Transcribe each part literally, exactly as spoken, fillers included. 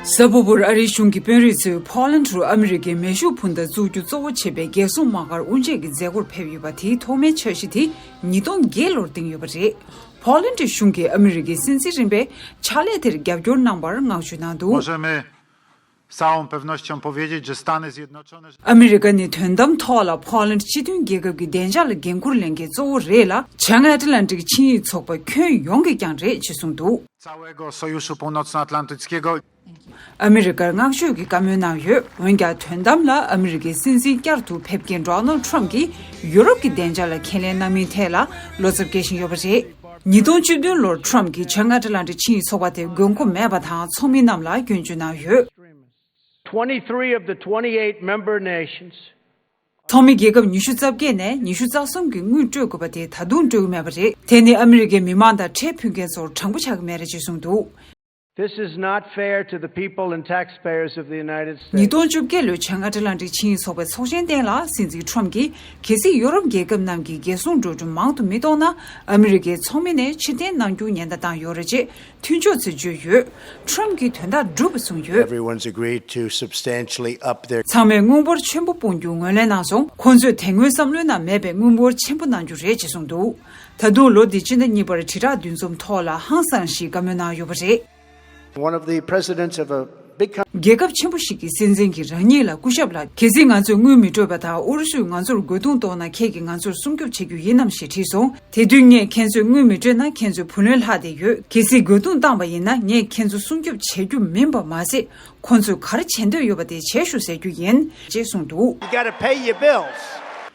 གཟའ་ཕུར་བུར་ཨ་རིའི་གཞུང་གི་དཔོན་རིགས་ཚོས་ཕོ་ལན་ཌི་རུ་ཨ་མི་རི་ཀའི་མེ་ཤུགས་འཕུར་མདའ་བཙུགས་རྒྱུ་གཙོ་བོ་བྱས་པའི་རྒྱལ་སྲུང་དམག་སྒར་དབུ་འབྱེད་ཀྱི་མཛད་སྒོར་ཕེབས་ཡོད་པ། དེའི་ཐོག་མའི་འཆར་གཞི་དེ་ཉིས་སྟོང་བརྒྱད་ལོར་བཏིང་ཡོད་པ་རེད། ཕོ་ལན་ཌི་གཞུང་གིས་ཨ་མི་རི་ཀའི་སྲིད་འཛིན་རིམ་པས་ཕྱག་ལས་དེར་རྒྱབ་སྐྱོར་གནང་བར་བསྔགས་བརྗོད་གནང་འདུག། Możemy z całą pewnością powiedzieć, że Stany Zjednoczone ཨ་མི་རི་ཀ་ནི་དོན་དམ་ཐོག་ལ་ཕོ་ལན་ཌི་སྤྱི་མཐུན་རྒྱལ་ཁབ་ཀྱི་བདེ་འཇགས་ལ་འགན་འཁུར་ལེན་མཁན་གཙོ་བོ་རེད་ལ། བྱང་ཨེཊ་ལན་ཊིག་ཆིངས་ཡིག་ཚོགས་པ་ཁྱོན་ཡོངས་ཀྱི་ཀྱང་རེད་ཅེས་གསུངས་འདུག། Całego Sojuszu Północnoatlantyckiego. ཨ་མི་རི་ཀར་བསྔགས་བརྗོད་ཀྱི་བཀའ་མོལ་གནང་ཡོད། འོན་ཀྱང་དོན་དམ་ལ་ཨ་མི་རི་ཀའི་སྲིད་འཛིན་བསྐྱར་དུ་ཕེབས་མཁན་ཌོ་ནལ་ཌི་ཊརམ་ཕ་གྱིས་ཡུ་རོབ་ཀྱི་བདེ་འཇགས་ལ་ཁས་ལེན་གནང་མིན་ཐད་ལ་བློ་འཚབ་སྐྱེ་བཞིན་ཡོད་པ་རེད། ཉིས་སྟོང་བཅུ་བདུན་ལོར་ཊརམ་ཕ་གྱིས་བྱང་ཨེཊ་ལན་ཊིག་ཆིངས་ཡིག་ཚོགས་པ་དེ་དགོས་མཁོ་མེད་པ་དང་ཚོགས་མི་རྣམས་ལ་སྐྱོན་བརྗོད་གནང་ཡོད། Twenty-three of the twenty-eight member nations. ཚོགས་མི་རྒྱལ་ཁབ་ཉི་ཤུ་རྩ་བརྒྱད་ནས་ཉི་ཤུ་རྩ་གསུམ་གྱིས་དངུལ་སྤྲོད་དགོས་པ་དེ་ད་དུང་སྤྲོད་ཀྱི་མེད་པ་རེད། དེ་ནི་ཨ་མི་རི་ཀའི་མི་མང་དང་ཁྲལ་ཕུལ་མཁན་ཚོར་དྲང་པོ་ཆགས་ཀྱི་མེད་རེད་ཅེས་གསུངས་འདུག། This is not fair to the people and taxpayers of the United States. ཉིས་སྟོང་བཅོ་བརྒྱད་ལོའི་བྱང་ཨ་ཊ་ལན་ཊིག་ཆིངས་ཡིག་ཚོགས་པའི་ཚོགས་ཆེན་སྟེང་ལ་སྲིད་འཛིན་ཊརམ་ཕ་གྱིས། གལ་སྲིད་ཡོ་རོབ་རྒྱལ་ཁབ་རྣམས་ཀྱིས་རྒྱལ་སྲུང་འགྲོ་གྲོན་མང་དུ་མི་གཏོང་ན། ཨ་མི་རི་ཀའི་ཚོགས་མི་ནས་ཕྱིར་འཐེན་གནང་རྒྱུ་ཉེན་བརྡ་བཏང་ཡོད་རེད་ཅེས་མཐུན་ཕྱོགས་ཚོས་བརྗོད་ཡོད། ཊརམ་ཕ་གྱིས་དོན་དག་འགྲུབ་པ་གསུངས་ཡོད། Everyone's agreed to substantially up their. ཚང་མས་དངུལ་འབོར་ཆེན་པོ་སྤུངས་རྒྱུ་ངོས་ལེན་གནང་སོང་། ཁོང་ཚོས་དེ་སྔོན་བསམ་བློའི་ནང་མེད་པའི་དངུལ་འབོར་ཆེན་པོ་གནང་རྒྱུ་རེད་ཅེས་གསུངས་འདུག། ད་དུང་ལོ་འདིའི་སྤྱི་ཟླ་གཉིས་པར་དྲིལ་བསྒྲགས་འདུ་འཛོམས་ཐོག་ལ་ཧང་སངས་ཤིང་བཀའ་མོལ་གནང་ཡོད་པ་རེད། One of the presidents of a big country. རྒྱལ་ཁབ་ཆེན་པོ་ཞིག་གི་སྲིད་འཛིན་གྱིས་རང་ཉིད་ལ་སྐུ་ཞབས་ལ། གལ་སྲིད་ང་ཚོས་དངུལ་མི་སྤྲོད་པ་དང་ཨུ་རུ་སུས་ང་ཚོར་རྒོལ་རྡུང་གཏོང་ན། ཁྱེད་ཀྱིས་ང་ཚོར་སྲུང་སྐྱོབ་བྱེད་རྒྱུ་ཡིན་ནམ་ཞེས་དྲིས་སོང་། དེ་དུས་ངས་ཁྱེད་ཚོས་དངུལ་མི་སྤྲོད་ན། ཁྱེད་ཚོའི་བུ་ལོན་ལྷག་བསྡད་ཡོད། གལ་སྲིད་རྒོལ་རྡུང་བཏང་པ་ཡིན་ན། ངས་ཁྱེད་ཚོ་སྲུང་སྐྱོབ་བྱེད་རྒྱུ་མིན་པ་མ་ཟད། ཁོང་ཚོས་ག་རེ་བྱེད་འདོད་ཡོད་པ་དེ་བྱེད་ཤོག་ཟེར་རྒྱུ་ཡིན། ཅེས་གསུངས་འདུག། You gotta pay your bills.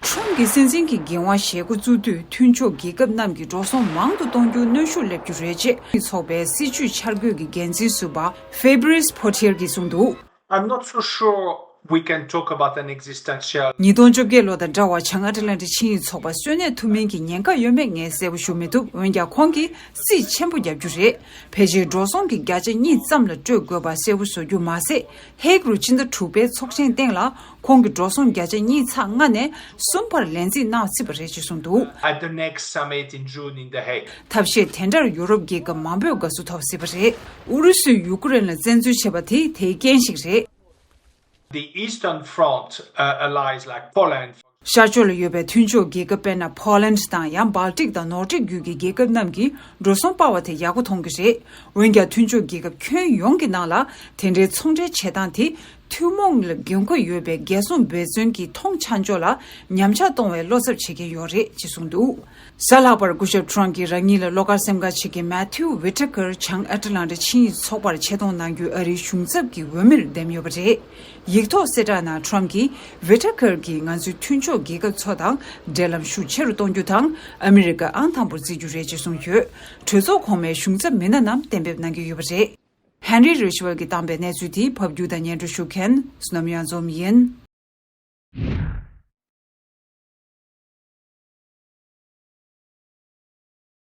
ཊརམ་ཕ་གྱིས་སྲིད་འཛིན་གྱི་འགན་དབང་བཞེས་འགོ་བཙུགས་དུས། མཐུན་ཕྱོགས་རྒྱལ་ཁབ་རྣམས་ཀྱིས་འགྲོ་སོང་མང་དུ་གཏོང་རྒྱུར་གནོན་ཤུགས་སླེབས་རྒྱུ་རེད་ཅེས་ཚོགས་པའི་སྲིད་བྱུས་འཆར་འགོད་ཀྱི་འགན་འཛིན་ཟུར་པ་ཧྥེ་བྷི་རིས་ཕོ་ཐིར་གྱིས་གསུངས་འདུག། I'm not so sure we can talk about an existential. ཉིས་སྟོང་བཅོ་བརྒྱད་ལོ་དང་འདྲ་བར་བྱང་ཨ་ཊ་ལན་ཊིག་ཆིངས་ཡིག་ཚོགས་པ་གསོན་གནས་ཐུབ་མིན་གྱི་ཉེན་ཁ་ཡོད་མེད་ངས་གསལ་པོ་ཞུ་མི་ཐུབ། འོན་ཀྱང་ཁོང་གིས་རྩིས་ཆེན་པོ་བརྒྱབ་རྒྱུ་རེད། ཕལ་ཆེར་འགྲོ་སོང་གི་བརྒྱ་ཆ་གཉིས་ཙམ་ལ་སྤྲོད་དགོས་པ་གསལ་པོ་བཟོ་རྒྱུ་མ་ཟད། ཧེག་རུ་སྤྱི་ཟླ་དྲུག་པའི་ཚོགས་ཆེན་སྟེང་ལ་ཁོང་གི་འགྲོ་སོང་བརྒྱ་ཆ་གཉིས་ཚེག་ལྔ་ནས་གསུམ་བར་ལན་རྩིས་གནང་སྲིད་པ་རེད་ཅེས་གསུངས་འདུག། At the next summit in June in The Hague. ཐབས་ཤེས་དེ་འདྲར་ཡུ་རོབ་རྒྱལ་ཁབ་མང་པོས་དགའ་བསུ་ཐོབ་སྲིད་པ་རེད། ཨུ་རུ་སུས་ཡུ་ཀེ་རེན་ལ་བཙན་འཛུལ་བྱས་པ་དེ་དེའི་རྐྱེན་ཞིག་རེད། The Eastern Front, uh, allies like Poland. ཤར་ཕྱོགས་ལ་ཡོད་པའི་མཐུན་ཕྱོགས་རྒྱལ་ཁབ་དཔེར་ན་ཕོ་ལན་དང་ཡང་སྦལ་ཏིག་དང་ནོར་ཌིག་རྒྱུད་ཀྱི་རྒྱལ་ཁབ་རྣམས་ཀྱིས་འགྲོ་སོང་སྤར་བ་དེ་ཡག་པོ་མཐོང་གི་རེད། འོན་ཀྱང་མཐུན་ཕྱོགས་རྒྱལ་ཁབ་ཁྱོན་ཡོངས་ཀྱི་ནང་ལ་དེ་འདྲའི་ཚོང་འབྲེལ་བྱེད་སྟངས་དེ་ཐུན་མོང་ལ་འགན་ཁུར་ཡོད་པའི་རྒྱལ་སྲུང་འབད་བརྩོན་གྱི་མཐོང་ཆ་འཇོག་ལ་ཉམས་ཆག་གཏོང་བའི་བློ་འཚབ་བྱེད་ཀྱིན་ཡོད་རེད་ཅེས་གསུངས་འདུག། གཟའ་ལྷག་པར་སྐུ་ཞབས་ཊརམ་ཕ་གྱིས་རང་ཉིད་ལ་བློ་དཀར་སེམས་དཀར་བྱེད་མཁན་མེ་ཐིའུ་ཝི་ཊ་ཀར་བྱང་ཨེཊ་ལན་ཊིག་ཆིངས་ཡིག་ཚོགས་པར་ཆེད་གཏོང་གནང་རྒྱུའི་ཨ་རིའི་གཞུང་ཚབ་ཀྱི་འོས་མིར་འདེམས་ཡོད་པ་རེད། ཡིག་ཐོག་གསལ་བསྒྲགས་ནང་ཊརམ་ཕ་གྱིས་ཝི་ཊ་ཀར་གྱིས་ང་ཚོའི་མཐུན་ཕྱོགས་རྒྱལ་ཁབ་ཚོ་དང་འབྲེལ་ལམ་ཤུགས་ཆེ་རུ་གཏོང་རྒྱུ་དང་ཨ་མི་རི་ཀ་ཨང་དང་པོར་བརྩི་རྒྱུ་རེད་ཅེས་གསུངས་ཡོད། གྲོས་ཚོགས་གོང་མའི་གཞུང་ཚབ་མི་སྣ་རྣམས་གཏན་འབེབས་གནང་གི་ཡོད་པ་རེད། ཧན་རི་རི་ཤི་ཝལ་གྱིས་བཏང་པའི་གནས་ཚུལ་དེ་ཕབ་སྒྱུར་དང་སྙན་སྒྲོན་ཞུ་མཁན་བསོད་ནམས་གཡང་འཛོམས་ཡིན།